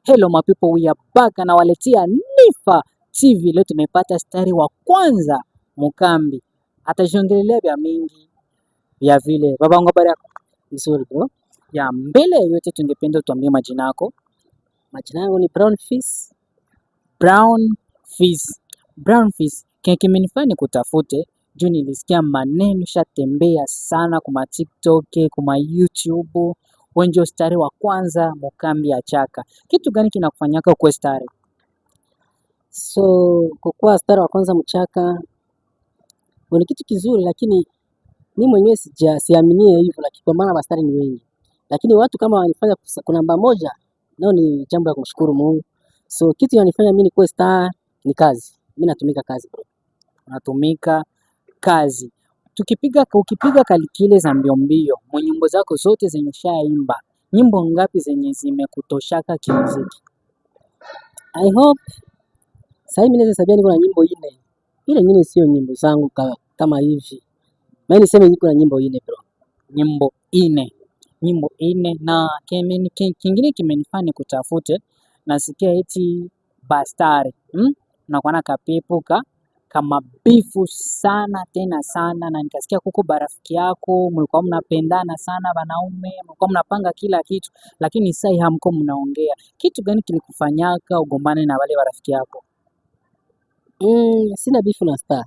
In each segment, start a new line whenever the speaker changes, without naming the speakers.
Hello my people, we are back, anawaletea Nifa TV. Leo tumepata star wa kwanza Mukambi, atajiongelelea vya mingi vya vile. Babangu, habari yako?
Nzuri, bro.
Ya mbele ya yote, tungependa tuambie majina yako.
Majina yangu ni Brown Fis.
Brown Fizz. Brown Fizz, kimenifanya nikutafute juu nilisikia maneno shatembea sana kuma TikTok, kuma YouTube, wewe ndio star wa kwanza Mukambi ya Chaka. Kitu gani kinakufanyaka ukuwe star?
So kukuwa star wa kwanza Mchaka ni kitu kizuri, lakini mi mwenyewe sija siaminie hivyo, lakini kwa maana mastari ni wengi, lakini watu kama wanifanya kwa namba moja, nao ni jambo la kumshukuru Mungu. So kitu yanifanya mimi nikuwe star ni kazi. Mimi natumika kazi, bro.
Unatumika kazi. Ukipiga calcul za mbio mbio, mwa nyimbo zako zote zenye ushaimba, nyimbo ngapi zenye zimekutoshaka kimuziki?
I hope sasa mimi naweza sabia niko na nyimbo ine. Ile nyingine sio nyimbo zangu kama hivi. Maana niseme niko na nyimbo ine, bro.
Nyimbo ine. Nyimbo ine na kingine kimenifanya nikutafute, nasikia eti bastari, Unakuwa na kapepo ka kama bifu sana tena sana, na nikasikia kuko barafiki yako mlikuwa mnapendana sana wanaume, mlikuwa mnapanga kila kitu, lakini sasa hamko mnaongea. Kitu gani kilikufanyaka ugombane na wale barafiki yako?
Sina bifu na star.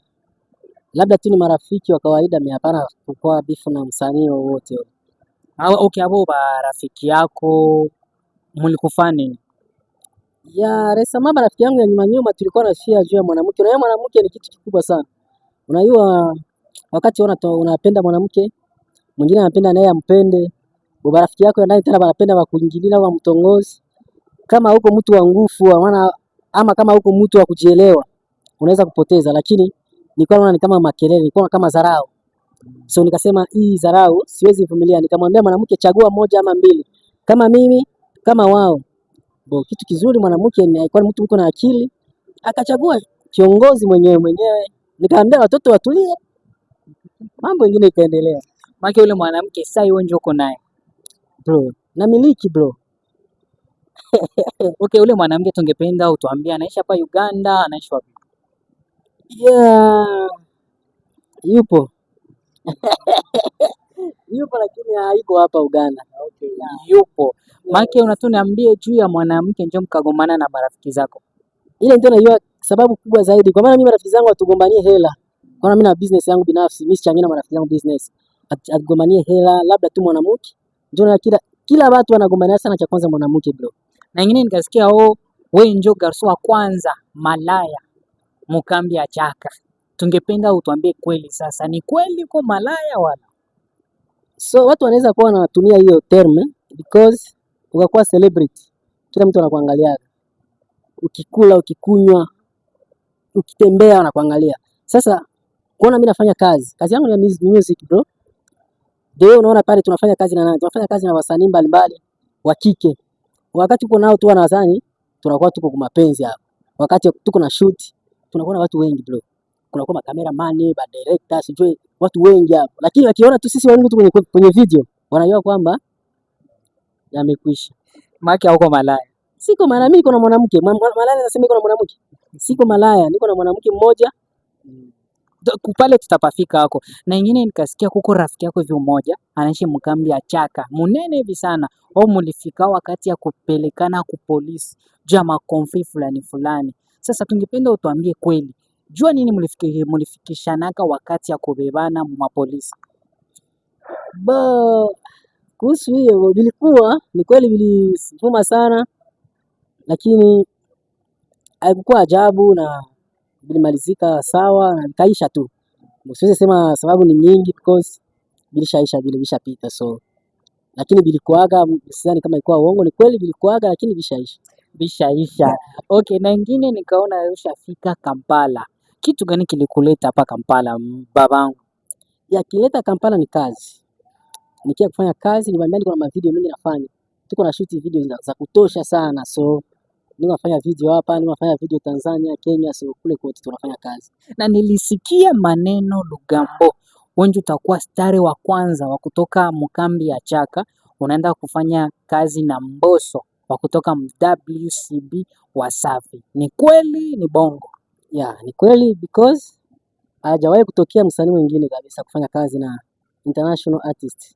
Labda tu ni marafiki wa kawaida, mimi hapana kukuwa bifu na msanii wowote.
Okay, abo barafiki yako mulikufanya nini?
Ya resama marafiki yangu ya nyuma nyuma tulikuwa na share juu ya mwanamke. Unajua mwanamke ni kitu kikubwa sana. Unajua wakati unapenda mwanamke, mwingine anapenda naye ampende. Rafiki yako ya ndani tena wanapenda wakuingilia au wamtongozi. Kama huko mtu wa nguvu maana ama kama huko mtu wa kujielewa unaweza kupoteza, lakini nilikuwa naona ni kama makelele, nilikuwa kama dharau. So nikasema hii dharau siwezi vumilia. Nikamwambia mwanamke, chagua moja ama mbili, kama mimi kama wao. Bo, kitu kizuri mwanamke ni alikuwa mtu mko na akili, akachagua kiongozi mwenyewe mwenyewe. Nikaambia watoto watulie, mambo mengine ikaendelea.
Maana yule mwanamke sasa wewe ndio uko naye?
Bro, namiliki, bro.
Okay, yule mwanamke tungependa utuambie anaishi hapa Uganda, anaishi wapi?
Yeah, yupo yupo, lakini hayuko hapa Uganda.
Okay, yupo. Maana unatuniambie juu ya mwanamke ndio mkagombana na marafiki zako.
Ile ndio najua sababu kubwa zaidi, kwa maana mimi marafiki zangu hatugombanie hela. Kwa maana mimi na business yangu binafsi, mimi sichangie na marafiki zangu business. Hatugombanie hela, labda tu mwanamke. Ndio na kila kila watu wanagombania sana cha kwanza mwanamke, bro.
Na ingine nikasikia, oh, wewe ndio garçon wa kwanza malaya mukambi ya Chaka. Tungependa utuambie kweli sasa, ni kweli uko malaya wala?
So watu wanaweza kuwa wanatumia hiyo term because ukakuwa celebrity, kila mtu anakuangalia. Ukikula, ukikunywa, ukitembea wanakuangalia. Sasa kuona mimi nafanya kazi, kazi yangu ni ya music, bro. Ndio unaona pale tunafanya kazi na nani? Tunafanya kazi na wasanii mbalimbali wa kike. Wakati uko nao tu wanadhani tunakuwa tuko kwa mapenzi hapo. Wakati tuko na shoot tunakuwa na watu wengi, bro. Kuna kwa cameraman, ba director, sijui watu wengi hapo. Lakini wakiona tu sisi wawili tu kwenye video wanajua kwamba yamekwisha.
Maana hauko malaya.
Siko malaya, mimi niko na mwanamke. Malaya nasema niko na mwanamke. Siko malaya, niko na mwanamke mmoja.
Pale tutapafika hako. Na ingine nikasikia kuko rafiki yako hivi mmoja anaishi mkambi ya Chaka munene hivi sana, au mulifika wakati ya kupelekana ku polisi juu ya maconflits fulani fulani. Sasa tungependa utuambie kweli, jua nini mulifikishanaka wakati ya kubebana mapolisi?
Ba, kuhusu hiyo vilikuwa ni kweli vilivuma sana, lakini haikuwa ajabu na vilimalizika sawa na vikaisha tu. Siwezi sema sababu ni nyingi because vilishaisha vile vishapita, so lakini vilikuwaga, sidhani kama ilikuwa uongo, ni kweli vilikuwaga, lakini vishaisha.
Vishaisha. Okay, na ingine nikaona ushafika Kampala. Kitu gani kilikuleta hapa Kampala, babangu?
Ya kileta Kampala ni kazi. Nikia kufanya kazi, niwaambia niko na mavideo mingi nafanya. Tuko na shoot video za kutosha sana, so niko nafanya video hapa, niko nafanya video Tanzania, Kenya, so kule kote tunafanya kazi.
Na nilisikia maneno Lugambo, wengi utakuwa star wa kwanza wa kutoka mkambi ya Chaka unaenda kufanya kazi na Mbosso. wa kutoka WCB Wasafi. Ni kweli ni bongo?
Yeah, ni kweli because hajawahi kutokea msanii mwingine kabisa kufanya kazi na international artist.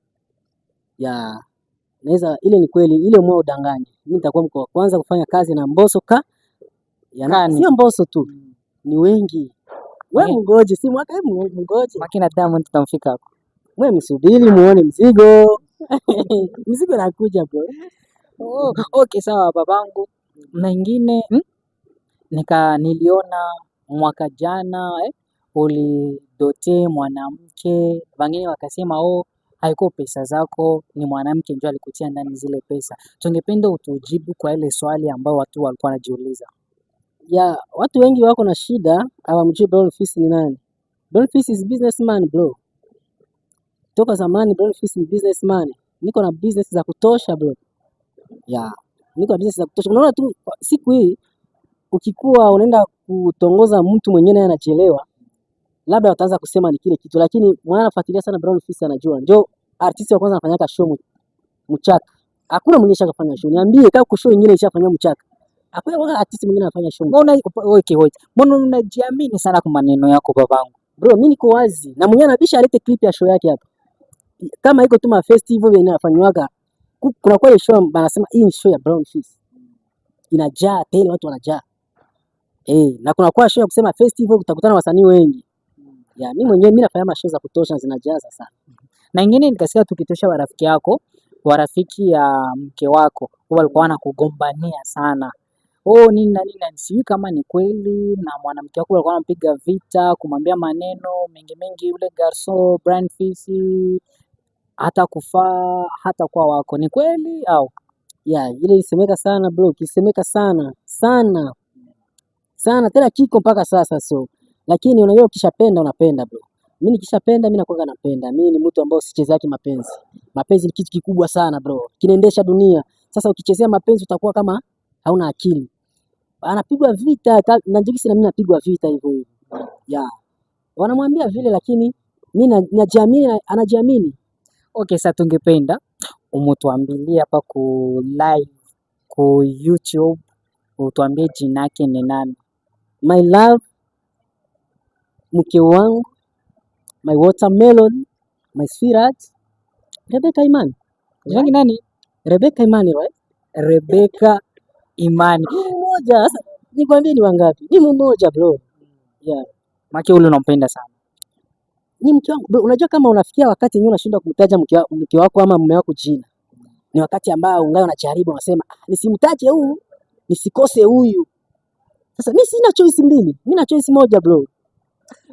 Yeah, naweza ile ni kweli, ile mwa udanganye. Mimi nitakuwa mko wa kwanza kufanya kazi na Mbosso ka ya,
Kani.
Sio Mbosso tu, ni wengi. We mgoje, si mwaka, hebu mgoje.
Makina Diamond tutamfika hapo.
We msubiri muone mzigo. Mzigo nakuja, bro.
Oh, okay, sawa babangu. Na ingine niliona mwaka jana ulidote mwanamke, wengine wakasema oh, haiko pesa zako, ni mwanamke ndio alikutia ndani zile pesa. Tungependa utujibu kwa ile swali ambayo watu walikuwa wanajiuliza.
Yeah, watu wengi wako na shida hawamjui Brown Fisi ni nani. Brown Fisi is businessman, bro. Toka zamani Brown Fisi ni businessman. Niko na business za kutosha, bro. Yeah, niko na business za kutosha. Unaona tu siku hii ukikuwa unaenda kutongoza mtu mwingine naye anachelewa, labda wataanza kusema ni kile kitu, lakini mwana anafuatilia sana Brown Fisi anajua. Ndio artist wa kwanza anafanyaka show mchaka. Hakuna mwingine shakafanya show. Niambie kama show nyingine ishafanywa mchaka. Hakuna kwa artist mwingine anafanya show.
Mbona, okay, wait. Mbona unajiamini sana kwa maneno yako, babangu?
Bro, mimi niko wazi. Na mwenyewe anabisha alete clip ya show yake hapa. Kama iko tu ma festival yenye inafanywaga, kuna kwa ile show wanasema hii ni show ya Brown Fisi. Inajaa tele, watu wanajaa. Na kuna kwa show ya kusema festival utakutana wasanii wengi. Yeah, mimi mwenyewe mimi nafanya ma show za kutosha zinajaza sana.
Na ingine nikasikia tukitosha warafiki yako, warafiki ya mke wako, walikuwa wanakugombania sana. Oh, nini na nini na sijui kama ni kweli, na mwanamke wako alikuwa anampiga vita, kumwambia maneno mengi mengi, yule garçon Brian Fisi hata kufaa hata kwa wako. Ni kweli au?
Yeah, ile ilisemeka sana, bro, kisemeka sana sana sana tena kiko mpaka sasa so. Lakini unajua ukishapenda unapenda, bro. Mimi nikishapenda mimi nakuwa napenda. Mimi ni mtu ambao sichezaki mapenzi. Mapenzi ni kitu kikubwa sana, bro. Kinaendesha dunia. Sasa ukichezea mapenzi utakuwa kama hauna akili. Anapigwa vita na njigisi na mimi napigwa vita hivyo hivyo. Yeah. Wanamwambia vile lakini mimi najiamini, anajiamini.
Okay, sasa tungependa umutuambilie hapa ku live ku YouTube, utuambie jina yake ni nani?
My love, mke wangu, my watermelon, my sweetheart, Rebecca Imani.
Jina nani?
Rebecca Imani, right?
Rebecca Imani.
Ni mmoja. Sasa nikwambie ni wangapi? Ni mmoja, bro. Yeah.
Maki ule unampenda sana.
Ni mke wangu. Bro, unajua kama unafikia wakati yenyewe unashindwa kumtaja mke wako ama mume wako jina. Ni wakati ambao ungali unajaribu unasema, ah, nisimtaje huyu, nisikose huyu. Sasa mimi sina choice mbili, mimi na choice moja, bro.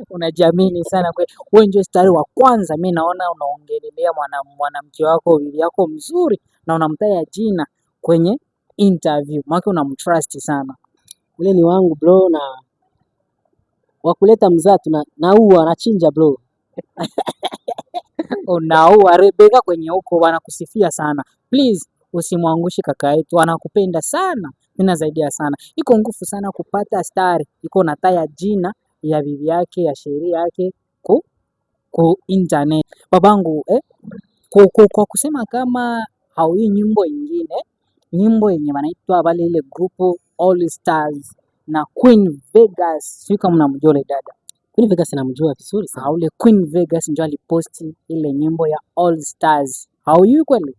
Unajiamini sana kweli. Wewe ndio stari wa kwanza, mimi naona unaongelelea mwanamke wako, bibi yako mzuri na unamtaja jina kwenye interview. Maana unamtrust sana.
Ule ni wangu, bro, na wakuleta mzaa tuna naua nachinja, bro.
Unaua Rebecca kwenye huko wanakusifia sana. Please usimwangushe kaka yetu, anakupenda sana tena zaidi ya sana. Iko nguvu sana kupata stari iko na taya jina ya bibi yake ya sheria yake ku internet. Babangu, kwa kusema kama haui nyimbo ingine, nyimbo yenye wanaitwa wale ile group All Stars na Queen Vegas, sijui kama mnamjua ule dada.
Queen Vegas namjua vizuri sana.
Ule Queen Vegas ndio aliposti ile nyimbo ya All Stars. Haujui kweli?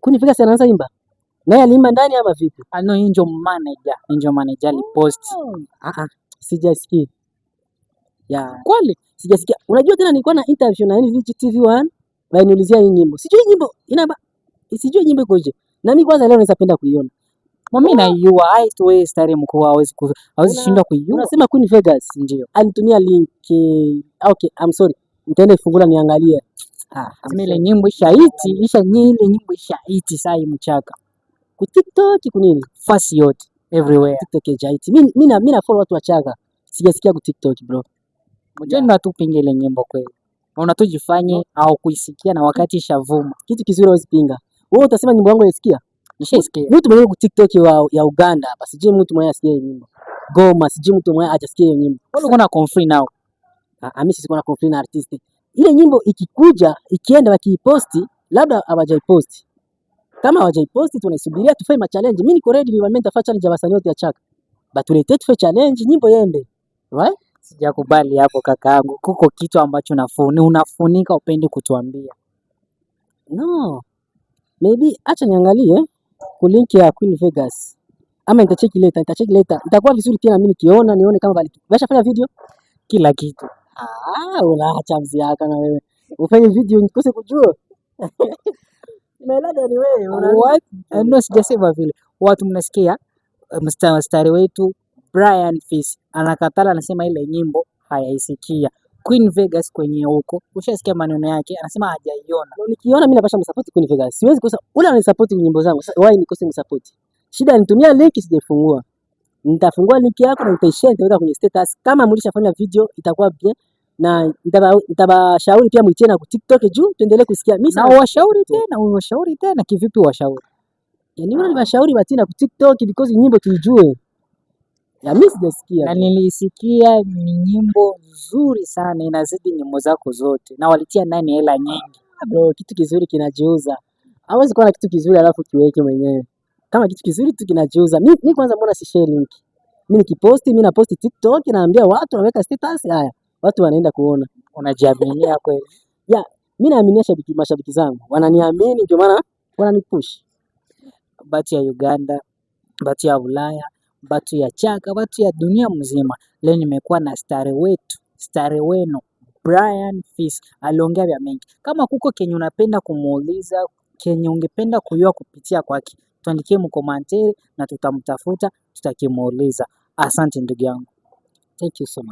Queen Vegas anaanza imba? Naye aliimba ndani ama vipi?
Ah, no, ndio manager, ndio manager aliposti.
Ah ah, sijasikia. Yeah.
Kweli?
Sijasikia. Unajua tena nilikuwa na interview na NVG TV1, waniulizia hii nyimbo. Sijui nyimbo ina sijui nyimbo ikoje. Na mimi kwanza leo naweza penda kuiona.
Mimi naijua, ai tu wewe stari mkuu hawezi shindwa kuijua.
Unasema Queen Vegas?
Ndio.
Alitumia link. Okay, I'm sorry. Nitaenda ifungula niangalie.
Ah, ile nyimbo ishaiti, isha ile nyimbo ishaiti saa hii mchaka.
Ku TikTok kunini?
Fasi yote, everywhere.
TikTok hajaiti. Mimi na follow watu wachaga. Sijasikia ku TikTok, bro.
Mjeni tupinge ile nyimbo kweli. Unatujifanye au kuisikia na wakati ishavuma.
Kitu kizuri hawezi pinga. Wewe utasema nyimbo yangu unasikia?
Nishaisikia.
Mtu mwenyewe ku TikTok ya Uganda hapa. Sijui mtu mwenyewe asikie nyimbo. Goma, sijui mtu mwenyewe hajasikia hiyo nyimbo.
Wewe uko na confree nao.
Ah, mimi siko na confree na artist. Ile nyimbo ikikuja, ikienda wakiiposti, labda hawajaiposti. Kama hawajaiposti tunaisubiria tufanye ma challenge. Mimi niko ready, niwaambie nitafanya challenge ya wasanii wote ya Chaka. Batuletee tufanye challenge, nyimbo yende. Right?
Sijakubali hapo kakaangu, kuko kitu ambacho unafunika upendi kutuambia.
No. Maybe acha niangalie ku link ya Queen Vegas. Ama nitacheki later, nitacheki later. Itakuwa vizuri tena mimi nikiona nione kama bali. Bashafanya video?
Kila kitu.
Ah, unaacha mziaka na wewe. Ufanye video nikose kujua. Melada ni wewe,
What? No, sijasema vile. Watu mnasikia mstari wetu Brian Fisi anakatala, anasema ile nyimbo hayaisikia. Queen Vegas kwenye huko, ushasikia maneno yake, anasema hajaiona.
No, nikiona mimi napasha msupport Queen Vegas. Siwezi kosa ule ananisupport nyimbo zangu. Sasa why nikose msupport? Shida nitumia link sijaifungua. Nitafungua link yako na nitaishare, nitaweka kwenye status. Kama mlishafanya video itakuwa bien na nitabashauri pia mwitie na ku TikTok juu tuendelee kusikia. Mimi
Na washauri tena, washauri tena kivipi washauri?
Yani mimi niwashauri batie na ku TikTok because nyimbo tuijue. Ya mimi sijasikia.
Na nilisikia ni nyimbo nzuri sana, inazidi nyimbo zako zote, na walitia ndani hela nyingi.
Ah, bro, kitu kizuri kinajiuza. Hawezi kuwa na kitu kizuri alafu kiweke mwenyewe. Kama kitu kizuri tu kinajiuza. Mimi kwanza mbona si share link? Mimi nikiposti, mimi naposti TikTok, naambia watu naweka status, haya. Watu wanaenda kuona.
Unajiaminia kweli?
Yeah, mimi naaminia mashabiki zangu. Wananiamini ndio maana wananipush.
Batu ya Uganda, batu ya Ulaya, batu ya Chaka, batu ya dunia mzima. Leo nimekuwa na stare wetu, stare wenu Brian Fisi aliongea vya mengi. Kama kuko kenye unapenda kumuuliza, kenye ungependa kujua kupitia kwake, tuandikie mu commentaire na tutamtafuta, tutakimuuliza. Asante ndugu yangu.
Thank you so much.